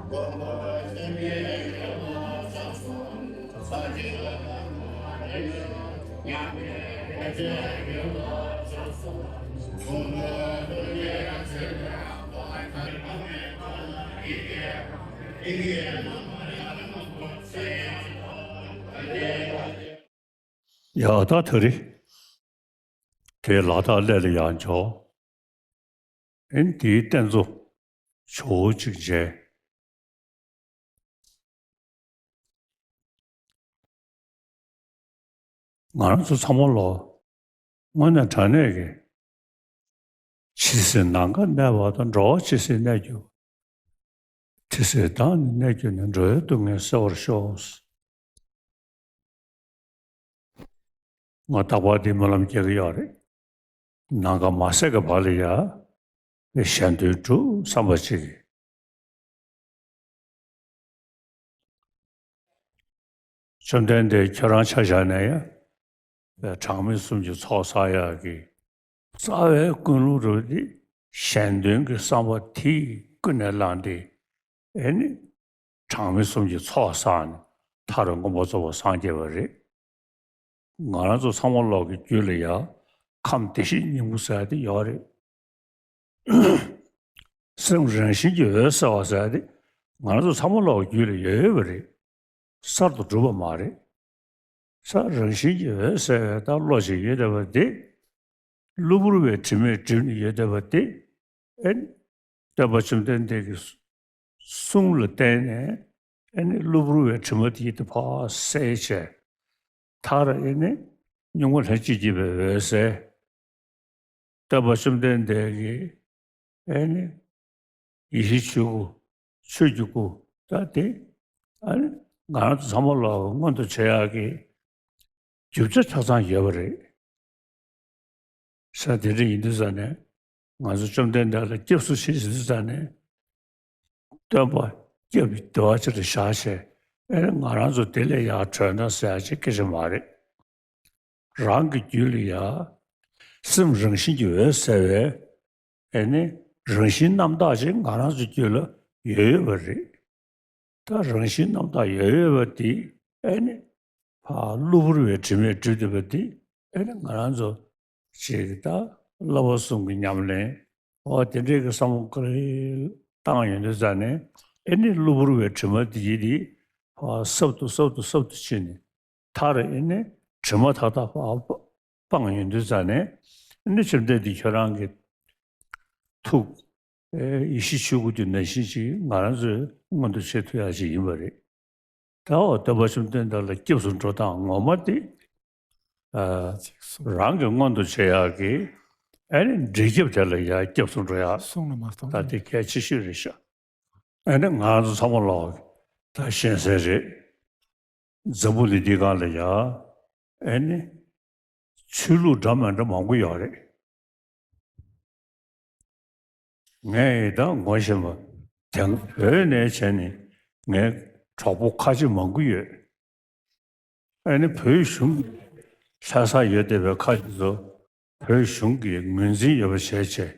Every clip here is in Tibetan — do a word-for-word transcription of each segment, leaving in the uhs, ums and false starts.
ཡ་ད་ད་རེས་དེའི་ལག་རྟགས་སླད་ལ་ཡང་འཇོག་ཨེ་ནི་དེའི་རྟེན་གཙོ་ཇོ་བོ་གཅིག་མཇལ། ང་རང་ཚོ་ཚང་མ་ལོ་དངོས་གནས་དྲང་གནས་ཀྱི་ཇི་སྲིད་ནམ་མཁའ་གནས་པ་དང་། འགྲོ་བ་ཇི་སྲིད་གནས་གྱུར་པ། དེ་སྲིད་བདག་ནི་གནས་གྱུར་ནས། འགྲོ་བའི་སྡུག་བསྔལ་སེལ་བར་ཤོག་ང་རྟག་པར་འདི་སྨོན་ལམ་རྒྱག་གི་ཡོད་རེད། ནམ་མཁའ་མ་ཟད་ཀྱི་བར་ལ་ཡ་གཞན་དོན་སྒྲུབ་བསམ་པ་ཅིག་བཅོམ་ལྡན་འདས་ཁྱོད་རང་ཆ་བཞག་ནས་ཡ་གྲངས་མེད་གསུམ་གྱི་ཚོགས་བསགས་ཡག་གི་རྩ་བའི་ཀུན་སློང་རུ་དེ་གཞན་དོན་གྱི་བསམ་པ་དེ་ཀུན་ནས་བསླངས་ཏེ། ཨེ་ནི་གྲངས་མེད་གསུམ་གྱི་ཚོགས་བསགས་ནས་མཐར་མངོན་པར་རྫོགས་པར་སངས་རྒྱས་པ་རེད། ང་རང་ཚོ་ཚང་མ་ལོག་གི་རྒྱུད་ལ་ཡ་ཁམས་བདེ་གཤེགས་སྙིང་པོ་ཟེར་དེ་ཡོད་རེད། སེམས་རང་བཞིན་གྱིས་འོད་གསལ་བ་ཟེར་དེ་ང་རང་ཚོ་ཚང་མ་ལོག་གི་རྒྱུད་ལ་ཡོད་ཡོད་པ་རེད། གསར་དུ་གྲུབ་པ་མ་རེད། ས་རང་བཞིན་གྱིས་འོད་གསལ་བའི་ད་བློ་ཞིག་ཡོད་བསྡད་པ་དེ། གློ་བུར་བའི་དྲི་མས་བསྒྲིབས་ནས་ཡོད་བསྡད་པ་དེ། ཨེ་ནི་སྟོན་པ་བཅོམ་ལྡན་འདས་ཀྱི་གསུང་ལ་བརྟེན་ནས། ཨེ་ནི་གློ་བུར་བའི་དྲི་མ་དེ་ཡིད་དུ་ཕར་བསལ་བྱས། མཐར་ཨེ་ནི་སྙིང་པོ་ལྷན་ཅིག་སྐྱེས་པའི་འོད་གསལ། སྟོན་པ་བཅོམ་ལྡན་འདས་ཀྱི་ཨེ་ནི་ཡེ་ཤེས་ཆོས་སྐུ། ཆོས་ཀྱི་སྐུ། ད་དེ་ཨ་ནི་ང་རང་ཚོ་ཚང་མ་ལོག་མངོན་དུ་བྱེད་ཡག་གི་རྒྱུ་ཆ་ཆ་ཚང་ཡོད་པ་རེད། ས་དེ་འདྲ་ཡིན་དུས་ཙ་ནས་ང་ཚོ་བཅོམ་ལྡན་འདས་ལ་སྐྱབས་སུ་མཆི་ཟེར་དུས་ཙ་ནས། སྟོན་པ་སྐྱབས་དེ་བ་ཅིག་ལ་བཞག་བྱས། ཨེ་ང་རང་ཚོ་དེ་ལས་ཡར་གྲོལ་ན་ཟེར་ཡག་ཅིག་སྐད་ཆ་མ་རེད། རང་གི་རྒྱུད་ལ་ཡ་སེམས་རང་བཞིན་གྱིས་འོད་གསལ་བའི་ཨེ་ནི་རང་བཞིན་རྣམ་དག་ཅིག་ང་རང་ཚོའི་རྒྱུད་ལ་ཡོད་ཡོད་པ་རེད། ད་རང་བཞིན་རྣམ་དག་ཡོད་ཡོད་པ་དེ་ཨེ་ནི་ཕར་གློ་བུར་བའི་དྲི་མས་བསྒྲིབས་བསྡད་པ་དེ་ཨེ་ནི་ང་རང་ཚོ་ཅིག་ད་བསླབ་པ་གསུམ་གྱི་ཉམས་ལེན། འོ་དེ་འདྲའི་གི་བསམ་བློ་ཀུ་རེ་བཏང་ཡོང་དུས་ཙ་ནས། ཨེ་ནི་གློ་བུར་བའི་དྲི་མ་དེ་ཡིད་དེ་ཕར་སྲབ་ཏུ་སྲབ་ཏུ་སྲབ་ཏུ་ཕྱིན་ནས། མཐར་ཨེ་ནི་དྲི་མ་མཐའ་དག་ཕར་སྤངས་ཡོང་དུས་ཙ་ནས། ཨེ་ནི་བཅོམ་ལྡན་འདས་ཁྱོད་རང་གི་ཐུགས་ཨེ་ཡེ་ཤེས་ཆོས་སྐུ་དེ་ནང་བཞིན་ཅིག་ང་རང་ཚོས་མངོན་དུ་བྱེད་ཐུབ་ཡག་ཅིག་ཡིན་པ་རེད། ད་འོ་སྟོན་པ་བཅོམ་ལྡན་འདས་ལ་སྐྱབས་སུ་འགྲོ་སྟངས་ངོ་མ་དེ། ཨ་རང་གིས་མངོན་དུ་བྱེད་ཡག་གི་ཨེ་ནི་འབྲས་ཁྱབ་དེ་ལ་ཡ་སྐྱབས་སུ་འགྲོ་ཡག་གསུང་ལ་མ་གཏོགས། ད་དེ་གལ་ཆེ་ཤོས་རེད་ཤག་ཨེ་ནི་ང་ཚོ་ཚང་མ་ལོག་ད་ཤེས་གསལ་རེད། འཛམ་བུ་གླིང་འདི་སྒང་ལ་ཡ་ཨེ་ནི་ཆོས་ལུགས་འདྲ་མི་འདྲ་མང་པོ་ཡོད་རེད། ངས་ད་ངོ་ཤེས་པ་དེ་བོད་ནས་བྱས་ནས་ངའི་གྲོགས་པོ་ཁ་ཆེ་མང་པོ་ཡོད། ཨ་ནི་བོད་གཞུང་གི་ལྷ་ས་ཡོད་བསྡད་པའི་ཁ་ཆེ་ཚོ་བོད་གཞུང་གི་ངོས་འཛིན་ཡོད་པ་བྱས་བྱས།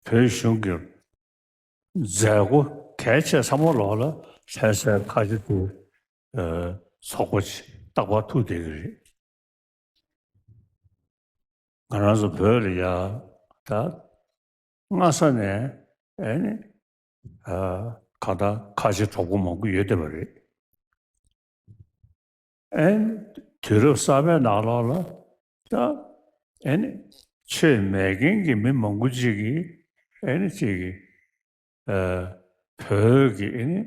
བོད་གཞུང་གི་མཛད་སྒོ་གལ་ཆེ་ཚང་མ་ལོག་ལ་ལྷ་སའི་ཁ་ཆེ་ཚོའི་ཚོགས་པ་ཅིག་རྟག་པར་ཐུག་བསྡད་ཀྱི་རེད། ང་རང་ཚོ་བོད་ལ་ཡ་ད་སྔ་ས་ནས་ཨེ་ནི་ཨ་གང་ལྟར་ཁ་ཆེ་གྲོགས་པོ་མང་པོ་ཡོད་བསྡད་པ་རེད། ཨེ་ནི་དུས་རབས་གསར་པའི་ནང་ལོགས་ལ་ད་ཨེ་ནི་ཆོས་མེད་མཁན་གྱི་མི་མང་པོ་ཅིག་གིས་ཨེ་ནི་ཅིག་གིས་ཨ་བོད་ཀྱི་ཨེ་ནི་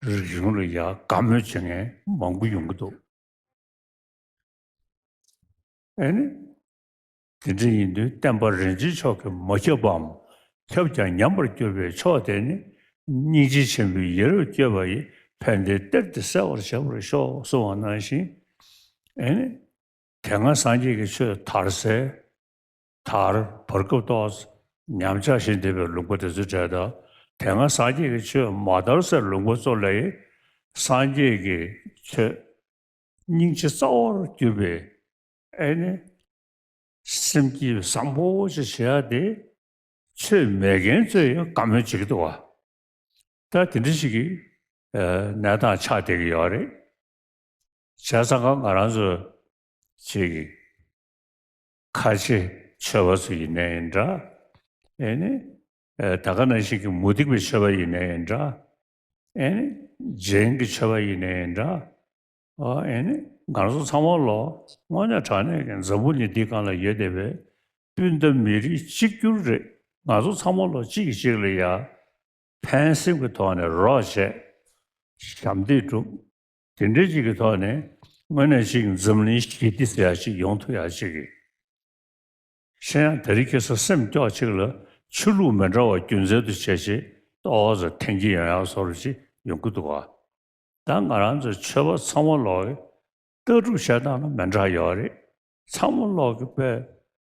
རིག་གཞུང་ལ་ཡ་དགའ་མོས་བྱེད་མཁན་མང་པོ་ཡོང་གི་འདུག་ཨེ་ནི། དེ་འདྲ་ཡིན་དུས་བསྟན་པ་རིན་ཆེན་མཆོག་གིས་མ་ཁྱབ་པའམ། ཁྱབ་ཀྱང་ཉམས་པར་གྱུར་པའི་ཕྱོགས་དེ་ནི། སྙིང་རྗེ་ཆེན་པོའི་ཡིད་རབ་བསྐྱོད་པ་ཡིས། ཕན་བདེའི་གཏེར་དེ་གསལ་བར་བྱེད་པར་ཤོག་གསུངས་པ་ནང་བཞིན། ཨེ་ནི། དེ་སྔ་སངས་རྒྱས་ཀྱི་ཆོས་དར་སའི། དར་བར་སྐབས་ཏོག་ཙམ་ཉམས་ཆག་ཕྱིན་བསྡད་པའི་ལུང་པ་དེ་ཚོའི་གྲས་དང་། དེ་སྔ་སངས་རྒྱས་ཀྱི་ཆོས་མ་དར་སའི་ལུང་པ་ཚོ་ལ་ཡང་སངས་རྒྱས་ཀྱི་ཆོས་སྙིང་རྗེ་རྩ་བར་གྱུར་པའི་ཨེ་ནི་སེམས་བསྐྱེད་བཟང་པོ་ཞིག་བྱེད་ཡ་དེ་ཆོས་མེད་མཁན་ཚོས་ཡང་བཀའ་མོལ་བྱེད་ཀྱི་འདུག་བ། ད་དེ་འདྲ་ཞིག་གི་ཨ་གནས་སྟངས་ཆགས་བསྡད་ཀྱི་ཡོད་རེད། བྱས་ཙང་ང་རང་ཚོ་ཅིག་གི་ཁ་ཆེ་ཆོས་པ་ཚོ་ཡིན་ནའི་འདྲ། ཨེ་ནི་ཨ་ད་ག་ནང་བཞིན་གྱི་མུ་སྟེགས་པའི་ཆོས་པ་ཡིན་ནའི་འདྲ། ཨེ་ནི་རྗེན་གྱི་ཆོས་པ་ཡིན་ནའི་འདྲ། ཨ་ཨེ་ནི་ང་ཚོ་ཚང་མ་ལོ་དངོས་གནས་དྲང་གནས་ཀྱི་འཛམ་བུ་གླིང་འདི་སྒང་ལ་ཡོད་བསྡད་པའི་སྤུན་ཟླ་མི་རིགས་གཅིག་གྱུར་རེད། ང་ཚོ་ཚང་མ་ལོ་གཅིག་གིས་གཅིག་ལ་ཡ་ཕན་སེམས་ཀྱི་ཐོག་ནས་རོགས་བྱས། ཞབས་འདེགས་སྒྲུབ། དེ་འདྲའི་ཅིག་གི་ཐོག་ནས་དངོས་གནས་ཅིག་འཛམ་གླིང་ཞི་བདེ་ཟེར་ཡ་ཅིག་ཡོང་ཐུབ་ཡ་ཅིག་གི། གཞན་ཡང་དེ་རིང་ཁ་སང་སེམས་སྐྱོ་ཅིག་ལ་ཆོས་ལུགས་མི་འདྲ་བ་རྒྱུ་མཚན་དུ་བྱས་བྱས་ཏོག་ཙམ་འཐེན་གྱི་ཡོང་ཡག་བཟོ་འདྲ་ཅིག་ཡོང་གི་འདུག་ག་ད་ང་རང་ཚོ་ཆོས་པ་ཚང་མ་ལོག་ལྟ་གྲུབ་བྱེད་སྟངས་ལ་མི་འདྲ་ཡོད་རེད། ཚང་མ་ལོག་གི་དཔེ་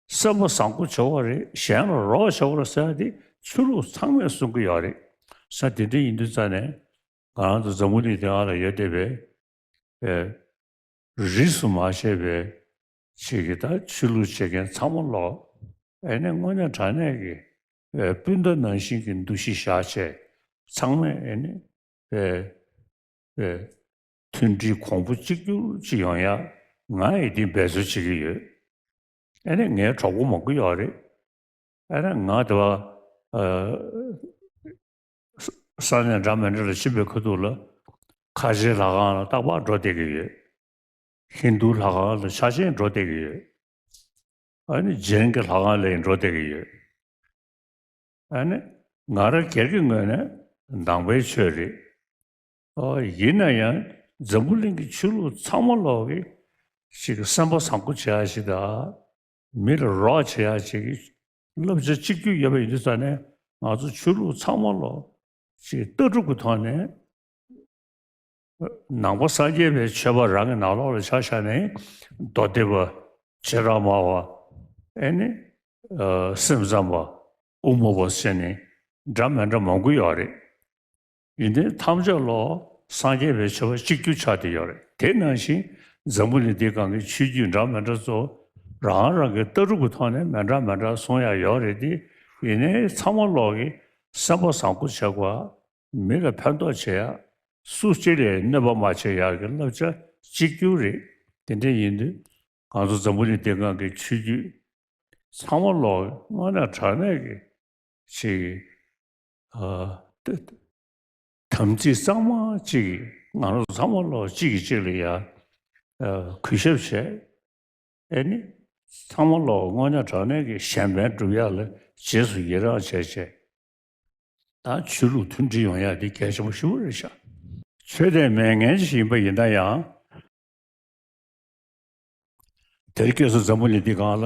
སེམས་པ་བཟང་པོ་བྱེད་དགོས་རེད། གཞན་ལ་རོགས་བྱེད་དགོས་རེད་ཟེར་ཡ་དེ་ཆོས་ལུགས་ཚང་མས་གསུང་གི་ཡོད་རེད། ས་དེ་འདྲ་ཡིན་དུས་ཙང་ནས་ང་རང་ཚོ་འཛམ་བུ་གླིང་འདི་སྒང་ལ་ཡོད་བསྡད་པའི་ཨེ། རིས་སུ་མ་ཆད་པའི་ཅིག་གི་ད་ཆོས་ལུགས་བྱེད་མཁན་ཚང་མ་ལོག་ཨེ་ནི་དངོས་གནས་དྲང་གནས་ཀྱི་ཨེ་སྤུན་ཟླ་ནང་བཞིན་གྱི་འདུ་ཤེས་བཞག་བྱས་ཚང་མས་ཨེ་ནི་ཨེ་ཨེ་མཐུན་སྒྲིལ་གོང་བུ་གཅིག་གྱུར་ཅིག་ཡོང་ཡག་ང་ཡིས་འདི་འབད་རྩོལ་བྱེད་ཀྱི་ཡོད། ཨེ་ནི་ངའི་གྲོགས་པོ་མང་པོ་ཡོད་རེད། ཨེ་ནི་ང་དེ་བ་ཨ་ས་གནས་འདྲ་མི་འདྲ་ལ་ཕྱིན་པའི་ཁ་ཐུག་ལ་ཁ་ཆེའི་ལྷ་ཁང་ལ་རྟག་པར་འགྲོ་བསྡད་ཀྱི་ཡོད། ཧིན་རྡུའི་ལྷ་ཁང་ལ་ཆ་ཆེན་འགྲོ་བསྡད་ཀྱི་ཡོད། ཨ་ནི་རྗེན་གྱི་ལྷ་ཁང་ལ་ཡང་འགྲོ་བསྡད་ཀྱི་ཡོད། ཨ་ནི་ང་རང་སྒེར་གྱི་ངོས་ནས་ནང་པའི་ཆོས་རེད། ཨོ་ཡིན་ན་ཡང་འཛམ་བུ་གླིང་གི་ཆོས་ལུགས་ཚང་མ་ལོག་གི་ཞིག་གི་སེམས་པ་བཟང་པོ་བྱེད་ཡ་ཞིག་དང་། མི་ལ་རོགས་བྱེད་ཡ་ཞིག་གི་བསླབ་བྱ་གཅིག་གྱུར་ཡོད་པ་ཡིན་དུས་ཙང་ནས་ང་ཚོ་ཆོས་ལུགས་ཚང་མ་ལོག་ཞིག་ལྟ་གྲུབ་ཀྱི་ཐོག་ནས། ནང་པ་སངས་རྒྱས་པའི་ཆོས་པ་རང་གི་ནང་ལོགས་ལ་ཆ་བཞག་ནས་མདོ་སྡེ་པ་བྱེ་བྲག་སྨྲ་བ། ཨེ་ནི་ཨ་སེམས་ཙམ་པ་དབུ་མ་པ་ཟེར་ནས་འདྲ་མི་འདྲ་མང་པོ་ཡོད་རེད། ཡིན་ཏེ་ཐམས་ཅད་ལོག་སངས་རྒྱས་པའི་ཆོས་པ་གཅིག་གྱུར་ཆགས་བསྡད་ཡོད་རེད། དེ་ནང་བཞིན་འཛམ་བུ་གླིང་འདིའི་སྒང་གི་ཆོས་བརྒྱུད་འདྲ་མི་འདྲ་ཚོ་རང་རང་གི་ལྟ་གྲུབ་ཀྱི་ཐོག་ནས་མི་འདྲ་མི་འདྲ་གསུང་ཡ་ཡོད་རེད་དེ། ཡིན་ནའི་ཚང་མ་ལོག་གི་སེམས་པ་བཟང་པོ་བྱེད་དགོས། མི་ལ་ཕན་ཐོགས་བྱེད་ཡ། སུ་གཅིག་ལ་གནོད་པ་མ་བྱེད་ཡག་གི་བསླབ་བྱ་གཅིག་གྱུར་རེད། དེ་འདྲ་ཡིན་དུས་ང་ཚོ་འཛམ་བུ་གླིང་འདི་སྒང་གི་ཆོས་བརྒྱུད་ཚང་མ་ལོག་དངོས་གནས་དྲང་གནས་ཀྱི་ཅིག་ཨ་དམ་ཚིག་གཙང་མ་ཅིག་ང་རང་ཚོ་ཚང་མ་ལོག་གཅིག་གིས་གཅིག་ལ་ཡ་ཨ་གུས་ཞབས་བྱས། ཨེ་ནི་ཚང་མ་ལོག་དངོས་གནས་དྲང་གནས་ཀྱི་གཞན་ཕན་སྒྲུབ་ཡག་ལ་རྗེས་སུ་ཡི་རང་བྱས་བྱས། ད་ཆོས་ལུགས་མཐུན་སྒྲིལ་ཡོང་ཡ་དེ་གལ་ཆེན་པོ་ཞེ་པོ་རེད་ཤག་ཆོས་དད་མེད་མཁན་ཞིག་ཡིན་པ་ཡིན་ན་ཡང་། དེར་སྐྱེས་སུ་འཛམ་བུ་གླིང་འདི་སྒང་ལ་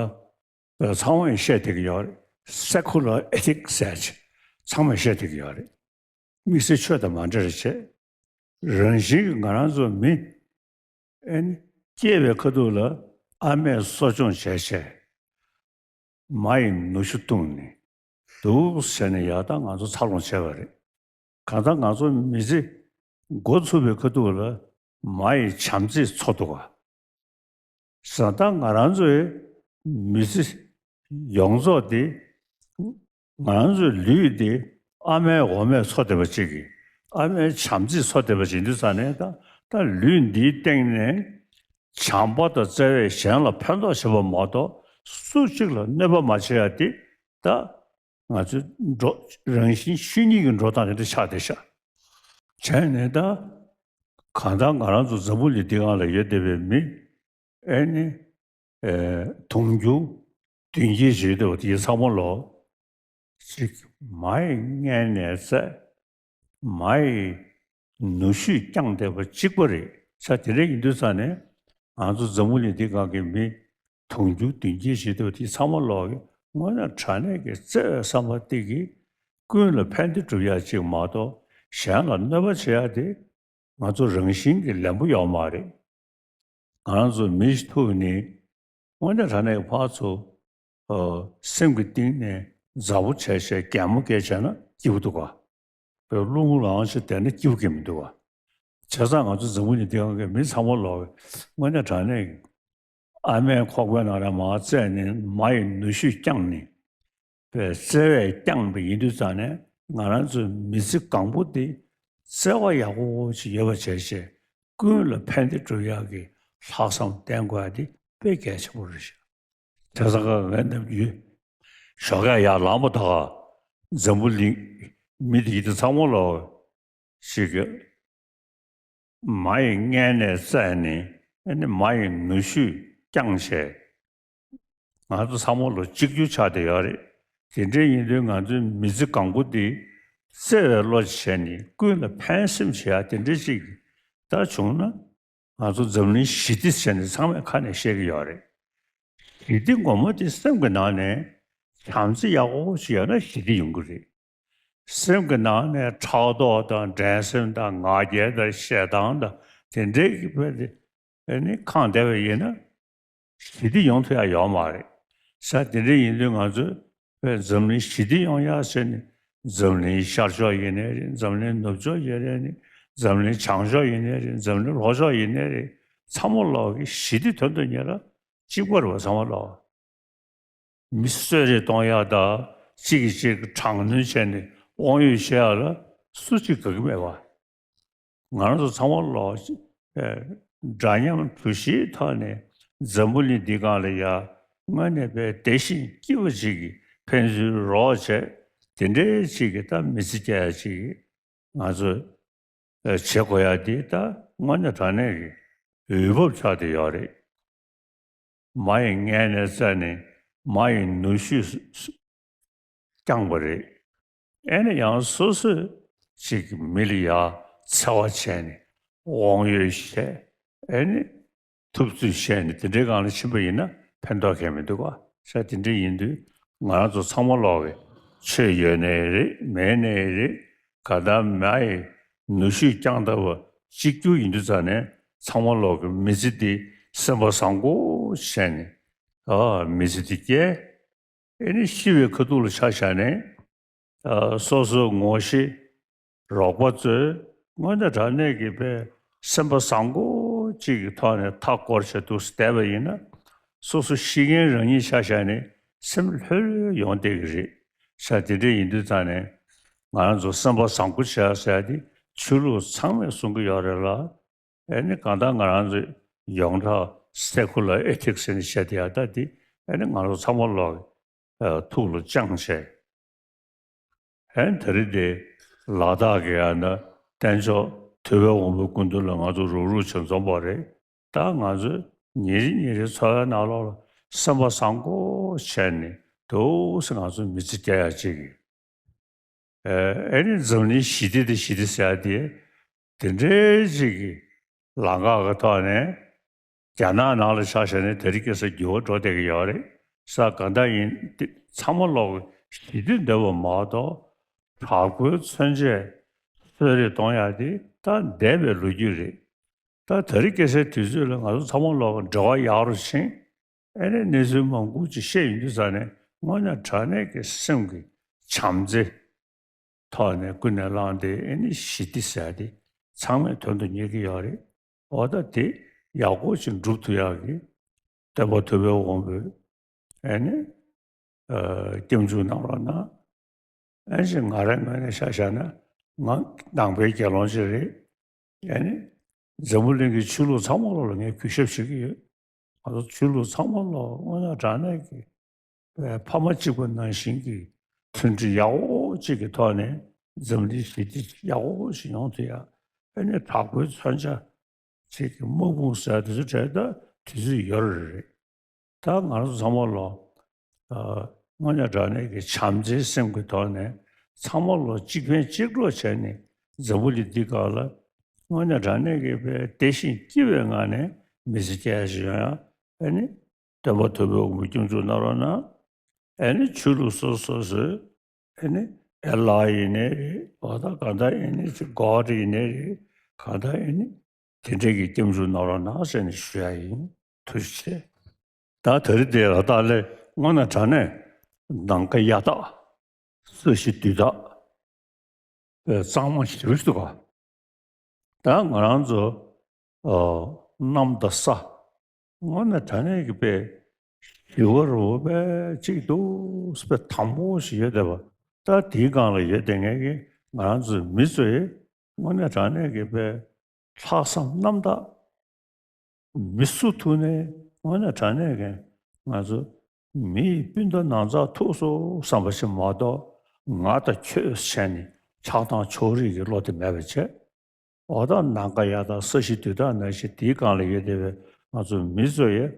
ཚང་མས་བཤད་བསྡད་ཀྱི་ཡོད་རེད། སེ་ཁུ་ལར་ཨེ་ཐིག་ཟེར་ཅིག་ཚང་མས་བཤད་བསྡད་ཀྱི་ཡོད་རེད། དམིགས་བསལ་ཆོས་དང་མ་འབྲེལ་བྱས། རང་བཞིན་གྱིས་ང་རང་ཚོ་མི། ཨེ་ནི་སྐྱེས་པའི་ཁ་ཐུག་ལ་ཨ་མས་གསོ་སྐྱོང་བྱས་བྱས། མ་ཡི་ནུ་ཞོ་བཏུངས་ནས་འདུག་ཟེར་ནས་ཡར་ད་ང་ཚོ་འཚར་ལོངས་བྱས་པ་རེད། གང་ལྟར་ང་ཚོ་མི་ཚེ་འགོ་ཚུགས་པའི་ཁ་ཐུག་ལ་མ་ཡི་བྱམས་བརྩེས་འཚོ་འདུག་ག་བྱས་ཙང་ད་ང་རང་ཚོའི་མི་ཚེ་ཡོངས་རྫོགས་དེ། ང་རང་ཚོའི་ལུས་འདི་ཨ་མའི་འོ་མས་འཚོ་བསྡད་པ་ཅིག་གིས། ཨ་མའི་བྱམས་བརྩེས་འཚོ་བསྡད་པ་ཅིག་ཡིན་དུས་ཙང་ནས་ད་ད་ལུས་འདིའི་སྟེང་ནས་བྱམས་པ་དང་བརྩེ་བས་གཞན་ལ་ཕན་ཐོགས་བྱེད་པ་མ་གཏོགས་སུ་གཅིག་ལ་གནོད་པ་མ་བྱེད་ཡ་དེ་ད་ང་ཚོའི་འགྲོ་རང་བཞིན་ཆོས་ཉིད་ཀྱི་འགྲོ་སྟངས་དེ་འདྲ་ཆགས་བསྡད་ཤག་བྱས་ནས་ད་གང་ལྟར་ང་རང་ཚོ་འཛམ་བུ་གླིང་འདི་སྒང་ལ་ཡོད་བསྡད་པའི་མི། ཨེ་ནི། ཨེ། དུང་ཕྱུར་བདུན་བརྒྱའི་རྗེས་དུ་དེ་ཚང་མ་ལོ། གཅིག་མ་ཡི་མངལ་ནས་བཙས། མ་ཡི་ནུ་ཞོས་བསྐྱངས་བསྡད་པ་གཅིག་པ་རེད། ས་དེ་འདྲ་ཡིན་དུས་ཙང་ནས་ང་ཚོ་འཛམ་བུ་གླིང་འདི་སྒང་གི་མི་དུང་ཕྱུར་བདུན་བརྒྱའི་རྗེས་དུ་དེ་ཚང་མ་ལོ་གི་དངོས་གནས་དྲང་གནས་ཀྱི་བརྩེ་བའི་བསམ་པ་གཏིང་གི་ཀུན་ལ་ཕན་བདེ་སྒྲུབ་ཡ་གཅིག་མ་གཏོགས་གཞན་ལ་གནོད་པ་བྱེད་ཡ་དེ། ང་ཚོ་རང་བཞིན་གྱིས་ལེན་པོ་ཡོད་མ་རེད། ང་རང་ཚོ་མི་ཞིག་ཐུག་ནས་དངོས་གནས་དྲང་གནས་ཕར་ཚུར་ཨ་སེམས་ཀྱི་གཏིང་ནས་མཛའ་བོ་བྱས་བྱས་གད་མོ་བགད་བྱས་ན་སྐྱིད་པོ་འདུག་ག་བོད་རླུང་ལངས་ཤིག་བསྡད་ན་སྐྱིད་པོ་སྐྱིད་མི་འདུག་ག་བྱས་ཙང་ང་ཚོ་འཛམ་བུ་གླིང་འདི་སྒང་གི་མི་ཚང་མ་ལོག་དངོས་གནས་དྲང་གནས་ཨ་མའི་ཁོག་པའི་ནང་ལ་མར་བཙས་ནས་མ་ཡི་ནུ་ཞོས་བསྐྱངས་ནས། པའི་བརྩེ་བས་བསྐྱངས་པ་ཡིན་དུས་ཙང་ནས་ང་རང་ཚོའི་མི་ཚེ་གང་པོ་དེ་ བརྩེ་བ་ཡག་པོ་ཅིག་ཡོད་པ་བྱས་བྱས་ཀུན་ལ་ཕན་བདེ་སྒྲུབ་ཡག་གི་ལྷག་བསམ་བསྟེན་དགོས་ཡ་དེ་དཔེ་གལ་ཆེན་པོ་རེད་ཤག་དེ་ཙང་ཀ་ངས་ནམ་རྒྱུན་ཞོགས་ཀས་ཡར་ལངས་པ་དང་འཛམ་བུ་གླིང་མི་དེ་ཚང་མ་ལ་ཞིག་གི་མ་ཡི་མངལ་ནས་བཙས་ནས་ཨ་ནི་མ་ཡི་ནུ་ཞོས་བསྐྱངས་བྱས། ང་ཚོ་ཚང་མ་ལོ་གཅིག་གྱུར་ཆགས་བསྡད་ཡོད་རེད། དེ་འདྲ་ཡིན་དུས་ང་ཚོའི་མི་ཚེ་གང་པོ་འདི་བརྩེ་བའི་བློ་བྱས་ནས་ཀུན་ལ་ཕན་སེམས་བྱེད་ཡ་དེ་འདྲ་ཅིག་ད་བྱུང་ན་ང་ཚོ་འཛམ་གླིང་ཞི་བདེ་ཟེར་ནས་ཚང་མས་ཁ་ནས་བཤད་ཀྱི་ཡོད་རེད། ཞི་བདེ་ངོ་མ་དེ་སེམས་ཀྱི་ནང་ནས་བྱམས་བརྩེ་ཡག་པོ་ཞིག་ཡོད་ན་ཞི་བདེ་ཡོང་གི་རེད། སེམས་ཀྱི་ནང་ནས་ཕྲག་དོག་དང་འགྲན་སེམས་དང་ང་རྒྱལ་དང་ཞེ་སྡང་དང་དེ་འདྲའི་གི་དཔེ་དེ་ཨ་ནི་ཁེངས་བསྡད་པ་ཡིན་ན་ཞི་བདེ་ཡོང་ཐུབ་ཡ་ཡོད་མ་རེད། ས་དེ་འདྲ་ཡིན་དུས་ང་ཚོས་དཔེ་འཛམ་གླིང་ཞི་བདེ་ཡོང་ཡ་ཟེར་ནས་འཛམ་གླིང་ཤར་ཕྱོགས་ཡིན་ནའི་རེད། འཛམ་གླིང་ནུབ་ཕྱོགས་ཡིན་ནའི་རེད། འཛམ་གླིང་བྱང་ཕྱོགས་ཡིན་ནའི་རེད། འཛམ་གླིང་ལྷོ་ཕྱོགས་ཡིན་ནའི་རེད། ཚང་མ་ལོག་གི་ཞི་བདེ་དོན་དུ་གཉེར་ལ་གཅིག་པ་རེད་པ། ཚང་མ་ལོག་མི་གསོད་རེས་གཏོང་ཡག་དང་གཅིག་གིས་གཅིག་གི་དྲག་གནོན་བྱས་ནས་དབང་ཡོད་བཤད་ཡག་ལ་སུ་གཅིག་དགའ་གི་མེད་པ། ང་རང་ཚོ་ཚང་མ་ལོག་ཨེ་འདྲ་མཉམ་གྲུ་བཞིའི་ཐོག་ནས་འཛམ་བུ་གླིང་འདི་སྒང་ལ་ཡ་དངོས་གནས་དཔེ་བདེ་ཞིང་སྐྱིད་པ་ཅིག་གི་ཕན་ཚུན་རོགས་བྱས་དེ་འདྲའི་ཅིག་གི་ད་མི་ཚེ་སྐྱེལ་ཡག་ཅིག་གི་ང་ཚོས་ཨེ་བྱེད་དགོས་ཡག་འདི་ད་དངོས་གནས་དྲང་གནས་ཀྱི་འོས་བབ་ཆགས་བསྡད་ཡོད་རེད། མ་ཡི་མངལ་ནས་བཙས་ནས་མ་ཡི་ནུ་ཞོས་བསྐྱངས་པ་རེད། ཨེ་ནི་ཡང་སོ་སོས་ཅིག་མི་ལ་ཡ་འཚེ་བ་བྱས་ནས་དབང་ཡོད་བཤད་ཨེ་ནི་ཐུབ་ཚོད་བཤད་ནས་དེ་འདྲའི་སྒང་ལ་ཕྱིན་པ་ཡིན་ན་ཕན་ཐོགས་གང་ཡང་མི་འདུག་ག་ས་དེ་འདྲ་ཡིན་དུས་ང་རང་ཚོ་ཚང་མ་ལོག་གི་ཆོས་ཡོད་ནའི་རེད་མེད་ནའི་རེད། ག་ད་མ་ཡི་ནུ་ཞོས་བསྐྱངས་ལྟ་བུ་གཅིག་གྱུར་ཡིན་དུས་ཙང་ནས་ཚང་མ་ལོག་གི་མི་ཚེ་འདི་སེམས་པ་བཟང་པོ་བྱས་ནས་ཨ་མི་ཚེ་འདི་སྐྱེལ། ཨེ་ནི་ཤི་བའི་ཁ་ཐུག་ལ་ཆ་བཞག་ནས་ཨ་སོ་སོའི་ངོ་ཤེས་རོགས་པ་ཚོས་དངོས་གནས་དྲང་གནས་ཀྱི་དཔེ་སེམས་པ་བཟང་པོ་གཅིག་གི་ཐོག་ནས་མཐའ་བསྐོར་བྱས་འདུག་བསྡད་པ་ཡིན་ན་སོ་སོ་ཤི་མཁན་རང་ཉིད་ཆ་བཞག་ནས་སེམས་ལྷོད་ལྷོད་ཡོང་བསྡད་ཀྱི་རེད། ས་དེ་འདྲ་ཡིན་དུས་ཙང་ནས་ང་རང་ཚོ་སེམས་པ་བཟང་པོ་བྱས་ཟེར་ཡ་དེ་ཆོས་ལུགས་ཚང་མས་གསུང་གི་ཡོད་རེད་ལ། ཨེ་ནི་གང་ལྟར་ང་རང་ཚོས་ཡོངས་གྲགས་སེ་ཁུ་ལར་ཨེ་ཐིག་སི་ཟེར་ནས་བཤད་བསྡད་ཡ་ད་དེ་ཨེ་ནི་ང་རང་ཚོ་ཚང་མ་ལོག་ཨ་ཐུགས་ལ་བཅངས་བྱས། ཨེ་ནི་ད་རེས་དེ་ལ་དྭགས་ཀྱི་ཨ་ན་བསྟན་མཆོག་ཐུབ་པའི་དབང་པོའི་སྐུ་མདུན་ལ་ང་ཚོ་རུག་རུག་བྱས་འཛོམས་པ་རེད། ད་ང་ཚོས་ཉིན་རེ་ཉིན་རེའི་འཚོ་བའི་ནང་ལོགས་ལ་སེམས་པ་བཟང་པོ་བྱས་ནས་འདུག་སེ་ང་ཚོ་མི་ཚེ་སྐྱེལ་ཡ་ཅིག་གི་ཨེ་ཨེ་ནི་འཛམ་གླིང་ཞི་བདེ་དེ་ཞི་བདེ་ཟེར་ཡ་དེ་དེ་འདྲའི་ཅིག་གི་ལམ་ཁ་གི་ཐོག་ནས་རྒྱ་ནག་ནང་ལ་ཆ་བཞག་ནས་དེ་རིང་ཁ་སང་འགྱུར་བ་འགྲོ་བསྡད་ཀྱི་ཡོད་རེད། ས་ག་འདྲ་ཡིན་དེ་ཚང་མ་ལོག་གི་ཞི་བདེ་འདོད་པ་མ་གཏོགས་དྲག་པོའི་མཚོན་ཆས་གསོད་རེས་གཏོང་ཡ་དེ་ད་འདས་པའི་ལོ་རྒྱུས་རེད། ད་དེ་རིང་ཁ་སང་དུས་ཚོད་ལ་ང་ཚོ་ཚང་མ་ལོག་གི་འབྲེལ་བ་ཡག་རུ་ཕྱིན། ཨེ་ནས་གནས་ཚུལ་མང་པོ་ཅིག་བཤད་ཡོང་དུས་ཙང་ནས་དངོས་གནས་དྲང་གནས་ཀྱི་སེམས་ཀྱི་བྱམས་བརྩེ་ཐོག་ནས་ཀུན་ནས་བསླངས་ཏེ་ཨེ་ནས་ཞི་བདེ་ཟེར་ཏེ་ཚང་མས་དོན་དུ་གཉེར་གྱི་ཡོད་རེད། འོ་ད་དེ་ཡག་པོ་ཅིག་འགྲུབ་ཐུབ་ཡག་གི་སྟོན་པ་ཐུབ་པའི་དབང་པོས་ཨེ་ནས་ཨ་སྐྱབས་འཇུག་གནང་རོགས་གནང་། ཨེ་ཅེ་ང་རའི་ངོས་ནས་ཆ་བཞག་ན་ང་ནང་པའི་དགེ་སློང་ཅིག་རེད། ཨེ་ནི་འཛམ་བུ་གླིང་གི་ཆོས་ལུགས་ཚང་མ་ལོག་ལ་ངས་གུས་ཞབས་བྱེད་ཀྱི་ཡོད། ང་ཚོ་ཆོས་ལུགས་ཚང་མ་ལོག་དངོས་གནས་དྲང་གནས་ཀྱི་ཕ་མ་གཅིག་པ་ནང་བཞིན་གྱི་མཐུན་སྒྲིལ་ཡག་པོ་གཅིག་གི་ཐོག་ནས་འཛམ་གླིང་ཞི་བདེ་ཡག་པོ་ཞིག་ཡོང་ཐུབ་ཡ། ཨེ་ནི་དྲག་པོའི་མཚོན་ཆ་ཅིག་གི་དམག་དཔུང་ཟེར་དེ་ཚོ་གྲས་ད་དུས་ཚོད་ཡོལ་རེད། ད་ང་རང་ཚོ་ཚང་མ་ལོ། ཨ་དངོས་གནས་དྲང་གནས་ཀྱི་བྱམས་བརྩེའི་སེམས་ཀྱི་ཐོག་ནས་ཚང་མ་ལོ་གཅིག་ཕན་གཅིག་གྲོགས་བྱས་ནས་འཛམ་བུ་གླིང་འདི་སྒང་ལ་དངོས་གནས་དྲང་གནས་ཀྱི་དཔེ་བདེ་ཞིང་སྐྱིད་པའི་ངང་ནས་མི་ཚེ་སྐྱེལ་ཡ་ཞིག་ཡོང་ཡ། ཨ་ནི་སྟོན་པ་ཐུབ་པའི་དབང་པོས་སྐྱབས་འཇུག་གནང་རོགས་གནང་། ཨ་ནི་ཆོས་ལུགས་སོ་སོ་སོའི་ཨ་ནི་ཨེ་ལ་ཡིན་ནའི་རེད། འོ་ད་ག་ད་ཨེ་ནི་ཅིག་གོ་ཌ་ཡིན་ནའི་རེད། ག་ད་ཨེ་ནི་དེ་འདྲས་ཀྱི་སྐྱབས་འཇུག་གནང་རོགས་གནང་ཟེར་ནས་ཞུ་ཡ་ཡིན། ཐུགས་རྗེ་ཆེ། ད་དེ་རིང་འདི་ལ་དྭགས་ལ་དངོས་གནས་དྲང་གནས་ནམ་མཁའ་གཡའ་དྭགས། ས་གཞི་རྡུལ་དག་པའི་གཙང་མ་ཞེ་པོ་ཞིག་འདུག་ག་ད་ང་རང་ཚོ་ཨ་གནམ་དང་ས་དངོས་གནས་དྲང་གནས་ཀྱི་དཔེ་ཞི་བ་རུ་དཔེ་གཅིག་འདུག་དཔེ་དྭངས་པོ་ཞིག་ཡོད་བསྡད་པ། ད་དེའི་སྒང་ལ་ཡོད་བསྡད་མཁན་གྱི་ང་རང་ཚོའི་མི་ཚོས་ དངོས་གནས་དྲང་གནས་ཀྱི་དཔེ་ལྷག་བསམ་རྣམ་དག་མི་སུ་ཐུག་ནས་དངོས་གནས་དྲང་གནས་ཀྱི་ང་ཚོ་མི་ཡི་སྤུན་ཟླ་ནང་ཚགས་ཐུག་སོང་བསམ་པ་ཞིག་མ་གཏོགས། ང་དང་ཁྱོད་བྱས་ནས་ཆགས་སྡང་ཕྱོགས་རིས་ཀྱི་བློ་དེ་མེད་པ་བྱས། འོ་ད་ནམ་མཁའ་ཡག་དང་ས་གཞི་དུས་དག་ནང་བཞིན་དེའི་སྒང་ལ་ཡོད་བསྡད་པའི་ང་ཚོ་མི་ཚོ་ཡིས་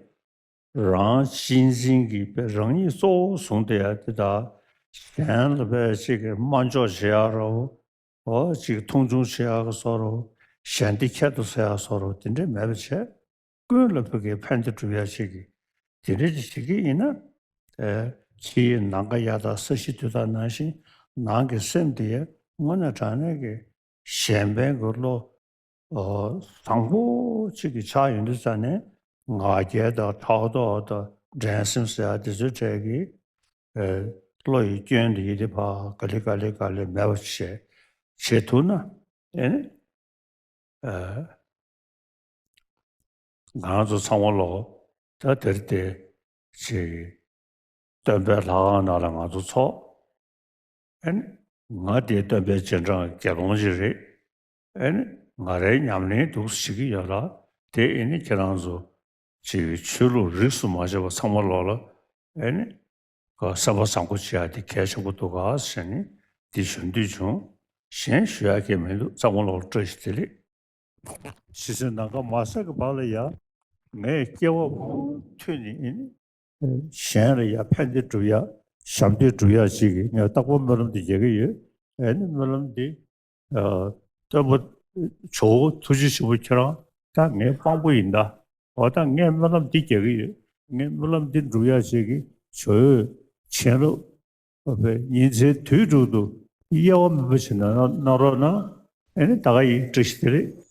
རང་གཅེས་འཛིན་གྱི་དཔེ་རང་ཉིད་གཙོ་བོ་བཟུང་བསྡད་ཡ་དེ་དག་གཞན་ལ་དཔེ་ཅིག་གི་དམའ་འཇོག་བྱེད་ཡ་རོ། འོ་ཅིག་མཐོང་ཆུང་བྱེད་ཡ་གི་བཟོ་འདྲ། གཞན་དེ་ཁྱད་དུ་བསད་ཡ་བཟོ་འདྲ། དེ་འདྲས་མེད་པ་བྱས། ཀུན་ལ་ཕ་གིའི་ཕན་བདེ་སྒྲུབ་ཡ་ཞིག་གི་དེ་འདྲས་ཅིག་བྱེད་ཀྱི་ཡིན་ན། ཨེ། ཕྱིའི་ནམ་མཁའ་ཡག་དང་ས་གཞི་དུས་དག་ནང་བཞིན་ནང་གི་སེམས་དེ་ཡང་དངོས་གནས་དྲང་གནས་ཀྱི་གཞན་ཕན་གྱི་བློ་ཨོ་བཟང་པོ་གཅིག་གི་ཆགས་ཡོང་དུས་ཙ་ནས། ང་རྒྱལ་དང་ཕྲག་དོག་དང་འགྲན་སེམས་ཟེར་ཡ་དེ་ཚོའི་གྲས་ཀྱི་ཨེ། བློ་ཡི་སྐྱོན་དེ་ཡིན་དེ་ཕར་ག་ལེ་ག་ལེ་ག་ལེ་མེད་པ་བྱས་བྱེད་ཐུབ་ན། ཨེ་ནི། ཨེ། ང་རང་ཚོ་ཚང་མ་ལོ་ད་དེར་དེ་ཅིག་སྟོན་པའི་ལྷ་ཁང་ནང་ལ་ང་ཚོ་ཚོགས། ཨེ་ནི། ང་དེ་སྟོན་པའི་རྗེས་འབྲང་དགེ་སློང་ཅིག་རེད། ཨེ་ནི། ང་རའི་ཉམས་ལེན་འདུག་སེ་བྱེད་ཀྱི་ཡོད་ལ། དེ་ཨེ་ནི་ཁྱེད་རང་ཚོ་ཅིག་ཆོས་ལུགས་རིས་སུ་མ་ཆད་པ་ཚང་མ་ལོག་ལ། ཨེ་ནི། ཁོ་སེམས་པ་བཟང་པོ་བྱེད་ཡ་དེ་གལ་ཆེན་པོ་འདུག་ག་ཟེར་ནས་འདི་ཞུ་འདོད་བྱུང་། གཞན་ཞུ་ཡ་གང་མི་འདུག་ཚང་མ་ལོག་ལ་བཀྲ་ཤིས་བདེ་ལེགས། ཕྱི་སེམས་ནམ་མཁའ་མ་ཟད་ཀྱི་བར་ལ་ཡ། ངས་སྐྱེ་བ་མུ་མཐུད་ནས་ཨེ་ནི། གཞན་ལ་ཡ་ཕན་བདེ་སྒྲུབ་ཡ། ཞབས་འདེགས་སྒྲུབ་ཡ་ཞིག་གི་ངས་རྟག་པར་སྨོན་ལམ་འདི་རྒྱག་གི་ཡོད། ཨེ་ནི་སྨོན་ལམ་འདི། ཨ། སྟོན་པ་ཇོ་བོ་ཐུགས་རྗེ་ཆེན་པོ་ཁྱེད་རང་ད་ངའི་དཔང་པོ་ཡིན་ད། འོ་ད་ངས་སྨོན་ལམ་འདི་རྒྱག་གི་ཡོད། ངས་སྨོན་ལམ་འདི་སྒྲུབ་ཡ་ཞིག་གི་ཇོ་བོས་བྱིན་རླབས། ཨ་ཕའི་ཉིན་མཚན་དུས་དྲུག་ཏུ་དབྱེ་བ་མེད་པ་ཞིག་གནང་གནང་རོགས་གནང་། ཨེ་ནི་ད་ག་ཡིན། བཀྲ་ཤིས་བདེ་ལེགས།